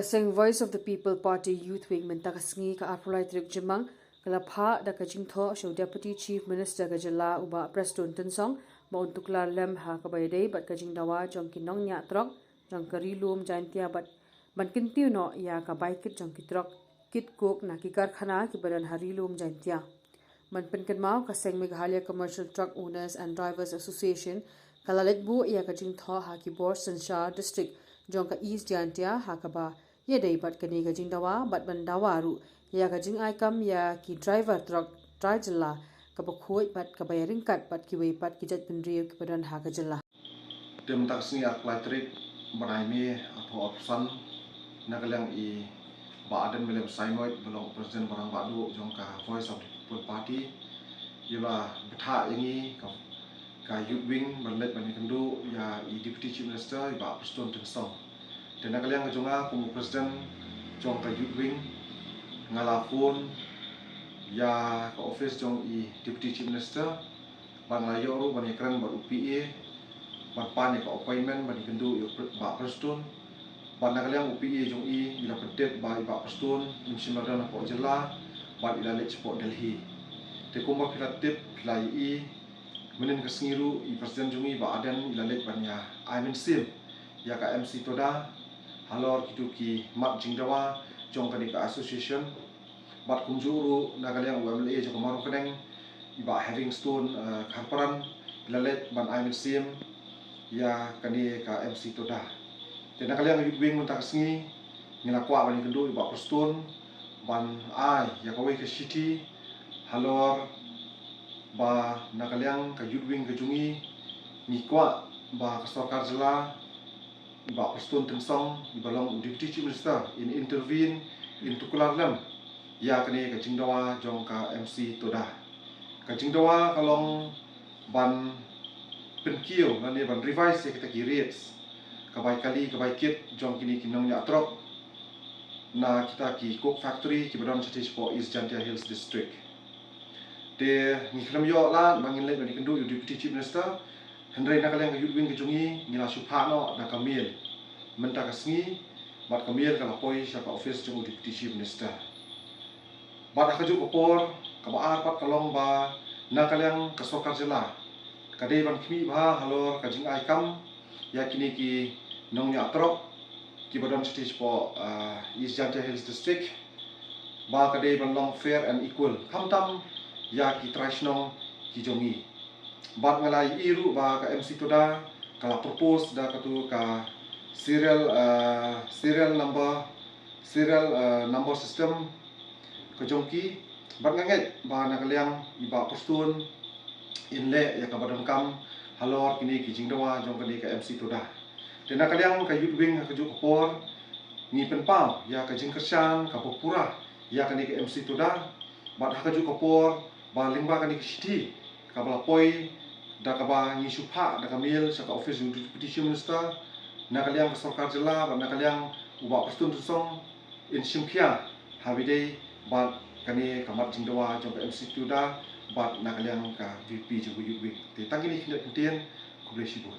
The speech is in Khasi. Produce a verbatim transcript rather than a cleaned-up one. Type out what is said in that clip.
Ka seng Voice of the People Party Youth Wing mynta ka sngi ka arphew lai tarik Jymmang ka la phah da ka jingthoh sha u Deputy Chief Minister ka jylla u Bah Prestone Tynsong ba un tuklar lem ha kaba ïadei bad ka jingdawa jong ki nongñiah trok jong ka Ri Lum Jaintia bad ban kyntiew noh ïa ka bai kit jong ki trok kit coke na ki karkhana kiba don ha Ri Lum Jaintia. Ban pynkynmaw, ka seng Meghalaya Commercial Truck Owners and Drivers Association ka la leit buh ïa ka jingthoh ha ki bor synshar district jong ka East Jaintia ha kaba ïadei bad kane ka jingdawa bad ban dawa ruh ïa ka jingai kam ïa ki driver trok trai jylla kaba khuid bad kaba ïaryngkat bad kiwei pat ki jaitbynriew kiba don ha ka jylla. Te mynta ka sngi arphew lai tarik bnai May arphew arphew san, na ka liang i Bah Aden Mele Saingoit ba long u President ba rangbah duh jong ka Voice of the People Party, i la bthah ïa ngi ka, ka Youth Wing ban leit ban ïakynduh ïa i Deputy Chief Minister i Bah Prestone Tynsong. Te na ka liang ka jong nga kum u President jong ka Youth Wing, nga la phone ïa ka office jong i Deputy Chief Minister, bad nga la ïoh ruh ban ïakren bad u P A ban pan ïa ka appointment ban ïakynduh ïa u Pre-, Bah Prestone. Bad na ka liang u P A jong i, i la pyntip ba i Bah Prestone im shym la don hapoh jylla bad i la leit shapoh Delhi. Te kumba phi la tip, phi la ïohi, mynnin ka sngi ruh i President jong i Bah Aden i la leit ban ïa ai mynsiem ïa ka M C Toda halor kito ki mat jingdawa jong kane ka association. Bad kumjuh ruh na ka liang u M L A jong ka Mawryngkneng i Bah Heavingstone, eh, Kharpran, i la leit ban ai mynsiem ïa kane ka M C Toda. Te na ka liang ka Youth Wing mynta ka sngi ngi la kwah ban ïakynduh i Bah Prestone ban ai ïa kawei ka shithi halor ba na ka liang ka Youth Wing ka jong ngi ngi kwah ba ka sorkar jylla i Bah Prestone Tynsong, i ba long u Deputy Chief Minister, in intervene, in tuklar lem ïa kane ka jingdawa jong ka M C Toda. Ka jingdawa ka long ban pynkiew lane ban revise ïa kita ki rates, ka bai kali ka bai kit jong kine ki nongñiah trok na kita ki coke factory kiba don shatei shapoh East Jaintia Hills District. Te ngi khlem ïoh lad ba ngin leit ban ïakynduh ïa u Deputy Chief Minister, hynrei na ka liang ka Youth Wing ka jong ngi ngi la shu phah noh da ka mail mynta ka sngi, bad ka mail ka la poi sha ka office jong u Deputy Chief Minister. Bad ha kajuh ka por kaba ar pat ka long ba na ka liang ka sorkar jylla ka dei ban khmih bha halor ka jingai kam ïa kine ki nongñiah trok kiba don shatei shapoh, ah, East Jaintia Hills District, ba ka dei ban long fair and equal, khamtam ïa ki trai shnong ki jong ngi. Bad nga la ïohi ruh ba ka M C Toda ka la propose da katu ka serial, ah, serial number, serial, ah, number system ka jong ki. Bad nga ngeit ba na ka liang i Bah Prestone in leh ïa kaba donkam halor kine ki jingdawa jong kane ka M C Toda. Te na ka liang ka Youth Wing ha kajuh ka por ngi pynpaw ïa ka jingkyrshan kaba pura ïa kane ka M C Toda. Bad ha kajuh ka por ba lyngba kane ka shithi kaba la poi da kaba ngi shu phah da ka mail sha ka office jong u Deputy Chief Minister, na ka liang ka sorkar jylla bad na ka liang u Bah Prestone Tynsong in shim khia ha ba ïadei bad kane ka mat jingdawa jong ka M C Toda bad na ka liang ka V P jong ka Youth Wing. Te tang kine ki ktien, khublei shibun.